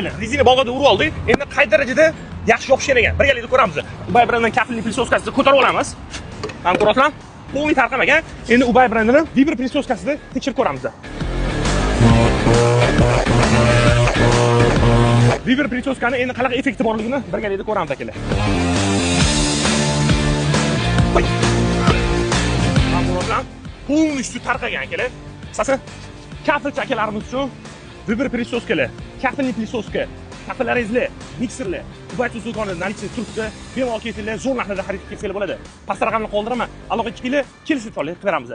Qaranglar, rezina bolg'ada urib oldik. Endi qay darajada yaxshi yopishgan ekan, birgalikda ko'ramiz. Ubay brendining кафельный присоска sini ko'tarib olamiz. Mana ko'rasizlar, полный tarqamagan. Endi Ubay brendini vibro присоска sida tekshirib ko'ramiz. Vibro присоска ni endi qanaqa effekti borligini birgalikda ko'ramiz, akalar. Voy! Mana ko'rasizlar, полностью tarqagan, akalar. Qisqasi, kafelchi akalarimiz uchun vibro присоска lar, кафельный присоска, kafellaringizlar, mikserlar Ubay Tools do'konida наличие turibdi. Bemalol kelsanglar, zo'r narxlarda xarid qilib ketsanglar bo'ladi. Pastda raqamni qoldiraman. Aloqaga chiqinglar, kelishib qilib beramiz.